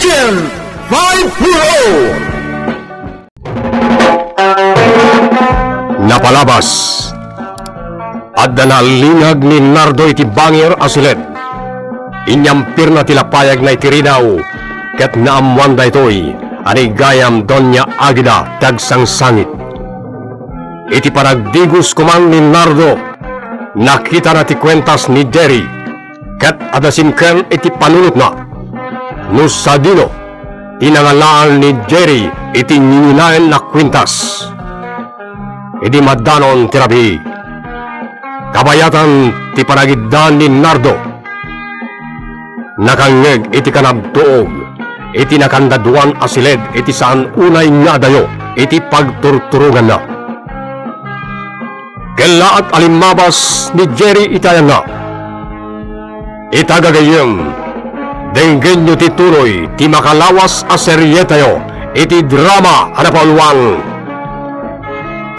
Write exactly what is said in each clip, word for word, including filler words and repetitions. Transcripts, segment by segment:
Ken five four oh. Napalabas. Adda naalingag ni Nardo iti bangir a siled. Inyampirna ti lapayagna iti ridaw, ket naammoan daytoy a ni gayam Doña Agida ti agsangsangit. Iti panagdigos koman ni Nardo, nakitana ti kuentas ni Jerry, ket adda simken iti panunotna no sadino ti nangalaan ni Jerry iti ngininaen a kuentas. Idi maddanon ti rabii, kabayatan ti panagiddaan ni Nardo, nakangngeg iti kanabtuog iti nakandaduan a siled iti saan unay nga adayo iti pagturturonganna. Kellaat a limmabas ni Jerry iti ayanna. Ita gagayyem, denggenyo ti tuloy ti makalawas a serietayo iti drama a napauluan,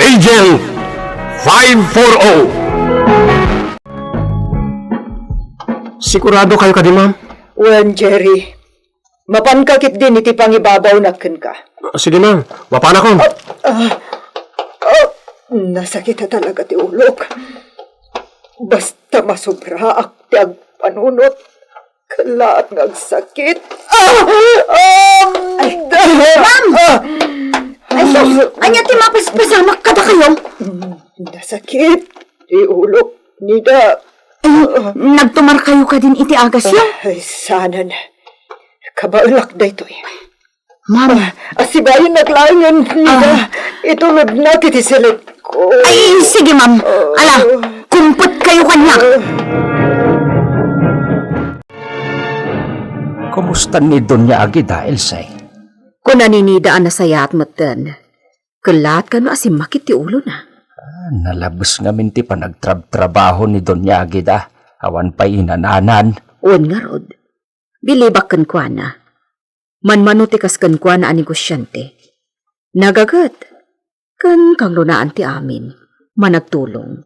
Agent five four oh. Sigurado kayo kadi, ma'am? Wen, Jerry. Mapanka ketdin iti pangibabawnak kenka. Sige, ma'am. Mapanakon. Ah, ah, ah, nasakit talaga ti ulok. Basta masubraak ti agpanunot, kellaat nga agsakit. Ah! Ah! Ay, ma'am! Ah! Ay, sus! Ania ti mapaspasamak kadakayo? Nasakit ti ulok, Nida. Ay, nagtumar kayo kadin iti agasyo? Ay, saanen. Kabaelak daytoy. Ma'am. Ah, asibayennak laengen, Nida. Ah. Itulodnak iti siledko. Ay, sige, ma'am. Ah. Ala, kumpet kayo kaniak. Ah. Kumusta ni Doña Agida, Ilse? Kuna ni Nida a nasayaat metten. Kellaat kano a simmakit ti ulona. Ah, nalabes ngamin ti panagtrabtrabaho ni Doña Agida. Awan pay inananan. Wen ngarud, bilibak kenkuana. Manmano ti kas kenkuana a negosiante. Nagaget, ken kangrunaan ti amin. Managtulong.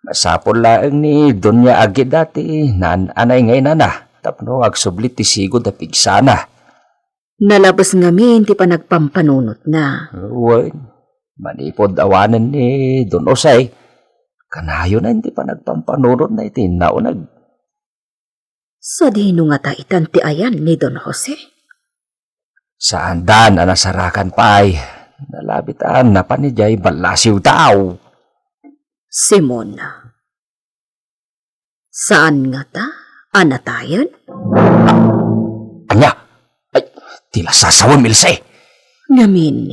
Masapul laeng ni Doña Agida ti naan-anay nga inana tapno agsubli ti sigud a pigsana. Nalabes ngamin ti panagpampanunotna. Wen, manipud awanen ni Don Jose, kanayon ti panagpampanunotna iti nauneg. Sadino ngata itan ti ayan ni Don Jose? Saandan a nasarakan pay. Nalabitan, napan idiay ballasiw tao. Simon, saan ngata a natayen? Ania? Ay, ti la sasawem, Ilse. Ngamin,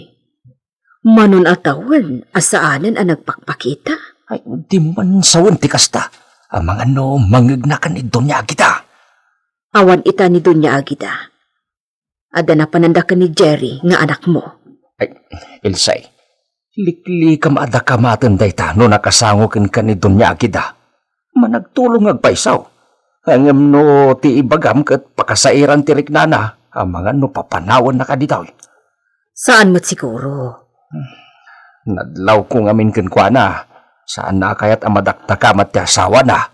manon a tawen a saanen a nagpakpakita? Ay, dimman sawen ti kasta. Amangan no mangngegna ken ni Doña Agida. Awan ita ni Doña Agida. Adda napananda ken ni Jerry nga anakmo. Ay, Ilse, liklikam a dakamaten dayta no nakasango kenka ni Doña Agida. Managtulong nga agpayso. Ngem no ti ibagam ket pakasairan ti riknana, amangan no papanawennaka ditoy. Saan met siguro. Nadlawko ngamin kenkuana. Saanna a kayat a madakdakamat ti asawana.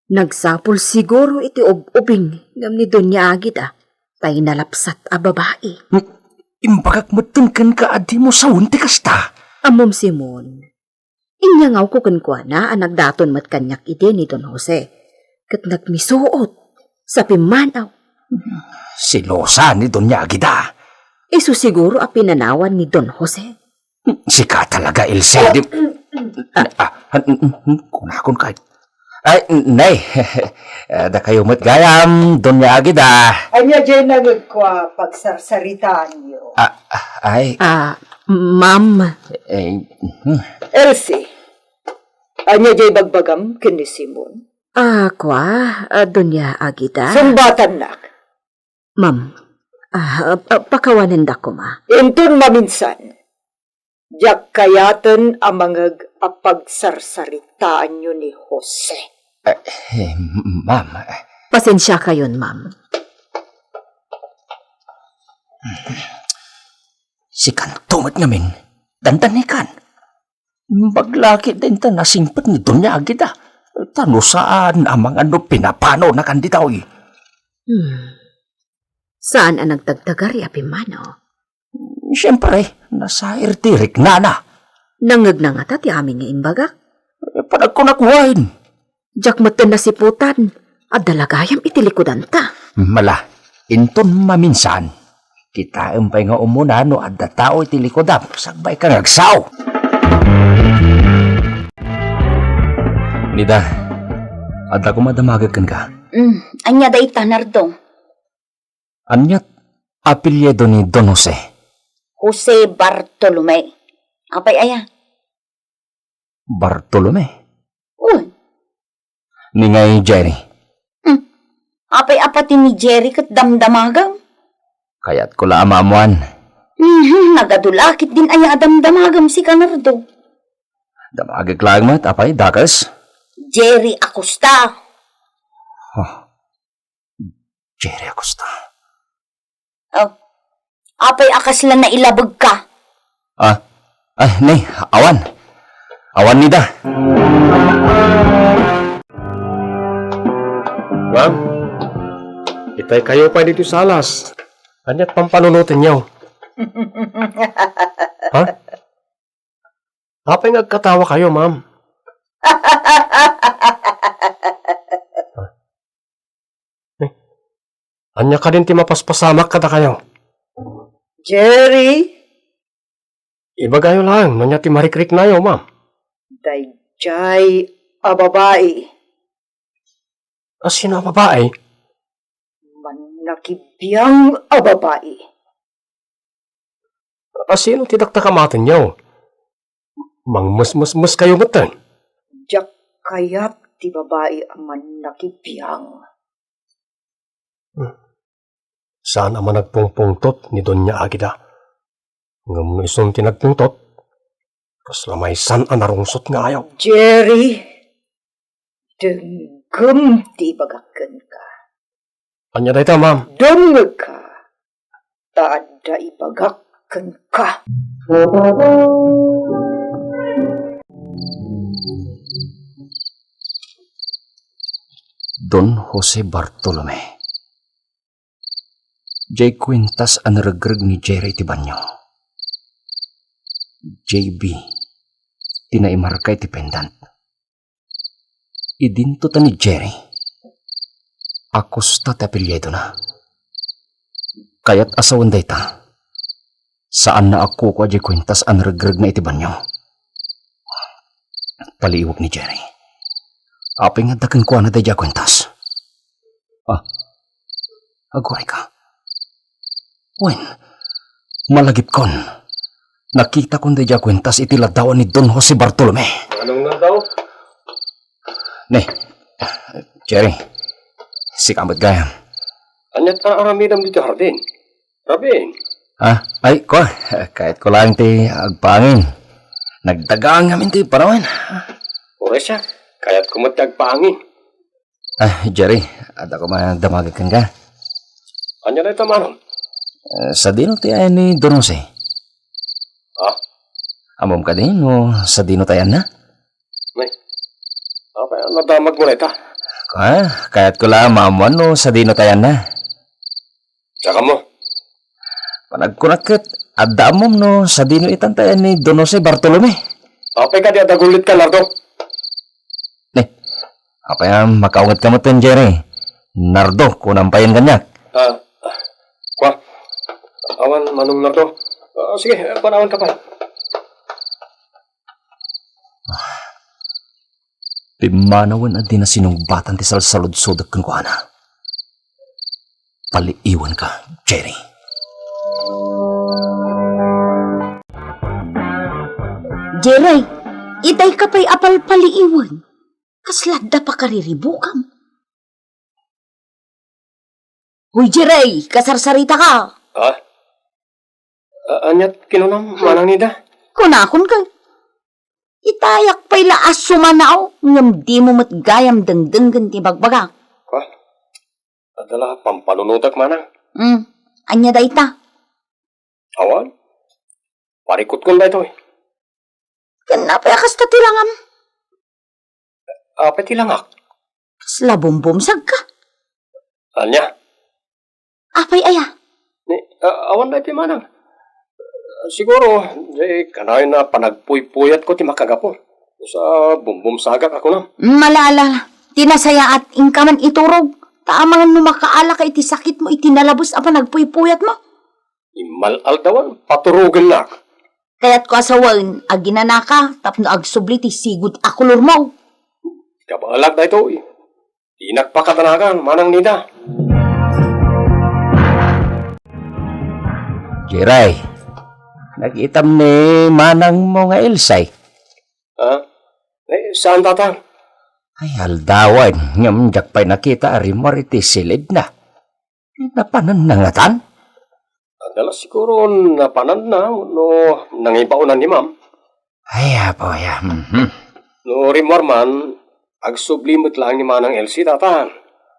Nagsapul siguro iti ub-ubing ngem ni Doña Agida, tay nalapsat a babai. Hmm, imbagak metten kenka a dimo sawen ti kasta. Ammom, Simon, inyangawko kenkuana a nagdaton met kaniak idi ni Don Jose, ket nagmisuot sa pimmanaw. Silosa ni Doña Agida. Isu siguro a pinanawan ni Don Jose. Sika talaga, Ilse, di, ah, ah, kunakon kay. Ay, nay. Ah, dakayo met gayam, Doña Agida. Ania jay nangegko a pagsarsaritaanyo? Ah, ah, ay. Ah, ma'am. Eh, hmm. Elsie, ania jay bagbagam ken ni Simon? Ah, kua, ah, Doña Agida. Sungbatannak. Ma'am, ah, ah, pakawanendak koma. Inton maminsan, diak kayaten a mangeg a pagsarsaritaanyo ni Jose. Eh, eh, ma'am, eh. Pasensiakayon, ma'am. Sikanto met ngamin, dandanikan. Imbag la ketdin ta nasingpet ni Doña Agida. Ta no saan, amangan no pinapanawnakan ditoy. Hmm. Saan a nagtagtagari a pimmano? Siempre, nasair ti riknana. Nangngegna ngata ti amin nga imbagak? Eh, panagkunak wen. Diak metten nasiputan. Adda la gayam iti likudanta. Mala, inton maminsan, kitaem pay nga umuna no adda tao iti likudam, sagbay ka nga agsao. Nida, adda koma damagek kenka. Mm, ania dayta, Nardo? Aniat apelyido ni Don Jose? Jose Bartolome. Apay aya? Bartolome? Wen. Ni ngay Jerry? Hmm. Apay a pati ni Jerry ket damdamagam? Kayatko la a maammuan. Mhm, nagadu la ketdin aya a damdamagam sika, Nardo. Damagek laeng met, apay, dakes? Jerry Acosta. Oh. Jerry Acosta. Oh. Apay a kasla nailabegka? Ah, ah, ne, awan. Awan nida. Ma'am, itay kayo pay ditoy salas. Aniat pampanunotenyo? Ha? Apay nga agkatawa kayo, ma'am? Eh, ania kadin ti mapaspasamak kadakayo? Jerry? Ibagayo laeng no ania ti marikriknayo, ma'am. Daydiay a babai. A sino a babai? Mannakibiang a babai. A sino ti dakdakamatenyo? Mangmesmesmes kayo metten? Diak kayat ti babai a mannakibiang. Hmm. Saan a managpungpungtot ni Doña Agida. Ngem no isun ti nagpungtot, kasla maysan a narungsot nga ayawko. Jerry, denggem ti ibagak kenka. Ania dayta, ma'am? Dumngegka, ta adda ibagak kenka. Don Jose Bartolome. Diay kuentas a naregreg ni Jerry iti banio. J B ti naimarka iti pendant. Idinto ta ni Jerry. Acosta ti apelyidona. Kayat a sawen dayta. Saanna a kukua diay kuentas a naregregna iti banio. Paliiwek ni Jerry. Apay nga adda kenkuana daydiay a kuentas? Ah, aguray ka. Wen, malagipkon. Nakitakon daydiay a kuentas iti laddawan ni Don Jose Bartolome. Anong na daw? Ne, Jerry, sika met gayam. Aniat a aramidem ditoy hardin? Rabin. Ah, ay, kua, kayatko laeng ti agpangin. Nagdagaan ngamin ti panawen. Uray siak, kayatko met ti agpangin. Ah, Jerry, adda koma damagek kenka. Ania dayta, manong? Eh, sadino ti ayan ni Don Jose? Ah? Ammom kadi no sadino ti ayanna? May, apay a nadamagmo dayta? Ah, kayatko la maammuan no sadino ti ayanna. Diak ammo. Panagkunak ket, adda ammom no sadino itan ti ayan ni Don Jose Bartolome? Apay kadi a dagulitka, Nardo? Ne, apay a makaungetka metten, Jerry? Nardo, kunam payen kaniak. Ah, kua. Awan, Manong Nardo. Ah, sige, panawanka pay. Pimmanawen a di nasinungbatan ti salsaludsodek kenkuana. Paliiwenka, Jerry. Jerry, itay ka pay a palpaliiwen. Kasla adda pakariribukam. Hoy, Jerry, kasarsarita ka. Ah? A-, aniat kinunam, Manang Nida? Kunakon ka. Itayak pay la a sumanaw, ngem dimo met gayam dengdenggen ti bagbagak. Ah? Adda la pampanunotek, Manang? Hmm, ania dayta? Awan. Parikutkon daytoy. Ken apay a kasta ti langam? Apay ti langak? Kasla bumbumsagka. Ania? Apay aya? Ni, a-, awan daytoy manang. Siguro, di kanayon a panagpuypuyatko ti makagapu. Sa bumbumsagak a kunam. Malala, ti nasayaat, inka man iturog. Ta amangan no makaalaka iti sakitmo iti nalabes a panagpuypuyatmo. Immal-aldawan, paturogennak. Kayatko a sawen, aginanaka tapno agsubli ti sigud a kolormo. Kabaelak daytoy. Dinak pakadanagan, Manang Nida. Jiray, nakitam ni manangmo nga Ilse? Ha? Eh, saan, Tatang? Ay, aldawan, ngem diak pay nakita a rimmuar iti silidna. Napananna ngatan? Adda la siguro napananna no nangibaonan ni Ma'am. Ay, apo, ya. Mhm. No rimmuar man, agsubli met laeng ni Manang Elsie, Tatang.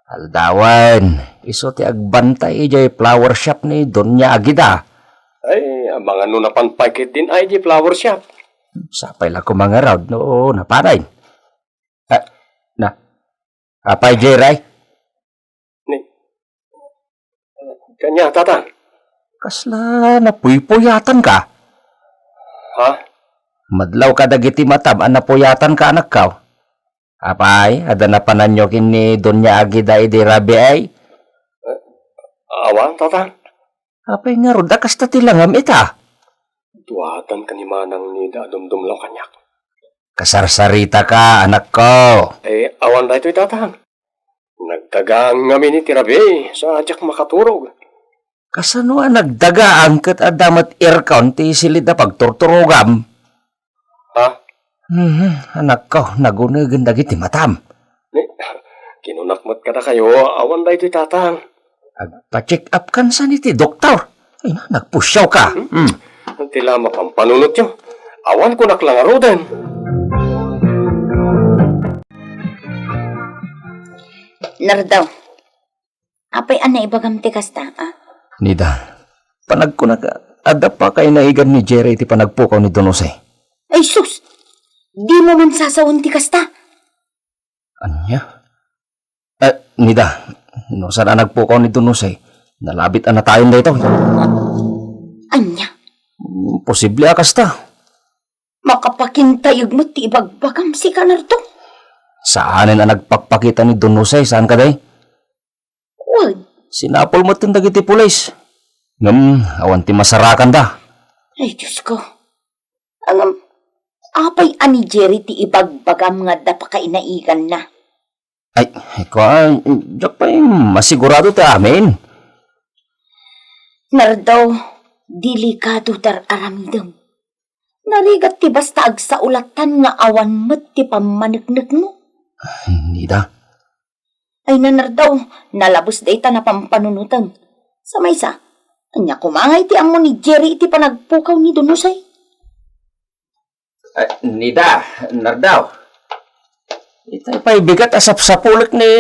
Aldawan, isu ti agbantay idiay flower shop ni Doña Agida. Ay, amangan no napan pay ketdin ay di flower shop. Sapay la koma ngarud no napanay. Ah, na, apay, Jiray? Ni, kanya, Tatang. Kasla napuypuyatanka? Ha? Madlaw kadagiti matam a napuyatanka, anakko. Apay, adda napananyo ken ni Doña Agida idi rabii? Awan, Tatang. Apay ngarud a kasta ti langam ita? Duadanta ni Manang Nida a dumdumlaw kaniak. Kasarsaritaka, anakko. Eh, awan daytoy, Tatang. Nagdagaang ngamin iti rabii, sa diak makaturog. Kasano a nagdagaang ket adda met aircon ti silid a pagturturogam? Ha? Mhm, anakko, nagunegen dagiti matam. Ni, kinunak met kadakayo, awan daytoy, Tatang. Agpa-check up kan san iti doktor. Ay na, nagpusiaw ka. Hmm? Hmm. Ti la mapampanunotyo. Awan kunak la ngaruden. Nardaw, apay a naibagam ti kasta, a? Nida, panagkunak, adda pakainaigan ni Jerry ti panagpukaw ni Don Jose. Ay sus! Dimo man sasawen ti kasta? Ania? Eh, Nida, no saan a nagpukaw ni Don Jose, nalabit a natayon daytoy. Ania? Imposible a kasta. Makapakintayeg met ti ibagbagam, sika, Nardo. Saanen a nagpakpakita ni Don Jose, saan kadi? Wen. Sinapul met ken dagiti pulis. Ngem, awan ti masarakanda. Ay, Diyos ko. Ngem, apay a ni Jerry ti ibagbagam nga adda pakainaiganna? Ay, kua, diak pay masigurado ti amin. Nardo, delikado ti ar-aramidem. Narigat ti basta agsaulatan nga awan met ti pammaneknekmo. Nida. Ay, Nardo, nalabes dayta napampanunoteng. Sa maysa, ania koma ngay ti ammo ni Jerry iti panagpukaw ni Don Jose? Eh, Nida, Nardo. Itay pay bigat a sapsapulek ni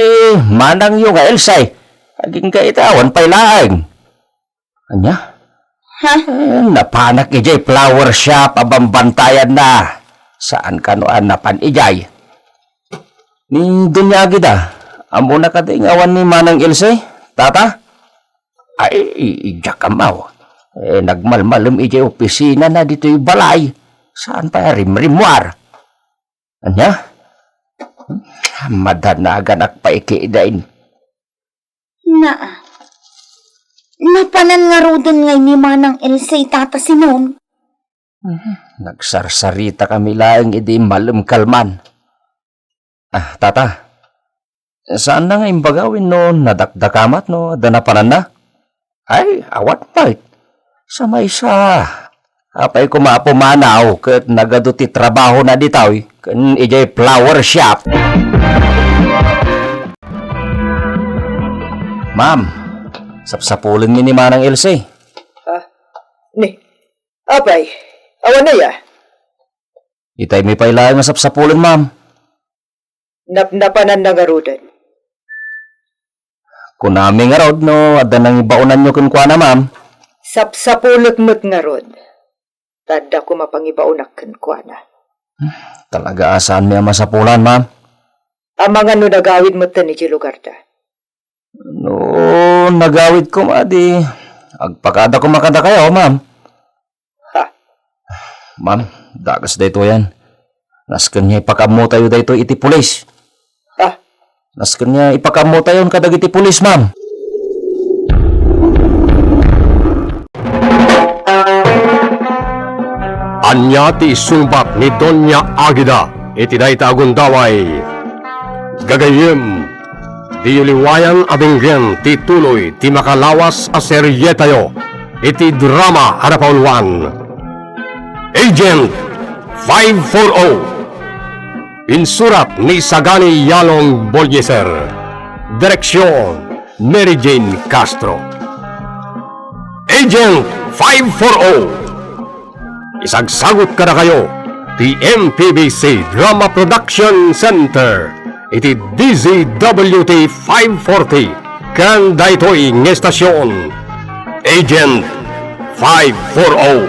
manangyo nga Elsie. Agingga ita, awan pay laeng. Ania? Ha? Eh, napanak idiay flower shop a bambantayanna. Saan kano a napan idiay? Ni Doña Agida, ammona kadi nga awan ni Manang Elsie, Tata? Ay, i-, idiak ammo. Eh, nagmalmalem idiay opisinana ditoy balay. Saan pay a rimrimmuar? Ania? Madanaganak pay ketdin. Naa. Napanan ngaruden ngay ni Manang Elsie, Tata Simon? Mhm. Nagsarsaritakami laeng idi malem kalman. Ah, Tata, saanna nga imbaga wenno nadakdakamat no adda napananna? Ay, awan met. Sa maysa, apay koma a pumanaw ket nagadu ti trabahona ditoy ken idiay flower shop. Ma'am, sapsapulenmi ni Manang Elsie. Ah, ni, apay, awan aya? Itaymi pay laeng a sapsapulen, ma'am. Napnapananna ngaruden. Kunami ngarud no adda nangibaonanyo kenkuana, ma'am. Sapsapulek met ngarud. Ta adda koma pangibaonak kenkuana. Talaga a saanmi a masapulan, ma'am. Amangan no nagawid metten idiay lugarda. No Agawidko, madi. Agpakada koma kadakayo, ma'am. Ha? Ma'am, dakas daytoyen. Nasken nga ipakaammotayo daytoy iti pulis. Ha? Nasken nga ipakaammotayon kadagiti pulis, ma'am. Ania ti isungbat ni Doña Agida iti dayta a gundaway? Gagayyem, diyo liwayan a denggen ti tuloy ti makalawas a serietayo iti drama a napauluan, Agent five four oh. Insurat ni Sagani Yalong Bolieser. Direksyon, Mary Jane Castro. Agent five four oh. Isagsagut kadakayo ti M P B C Drama Production Center iti D Z W T five forty ken daytoy nga estasion, Agent five four oh.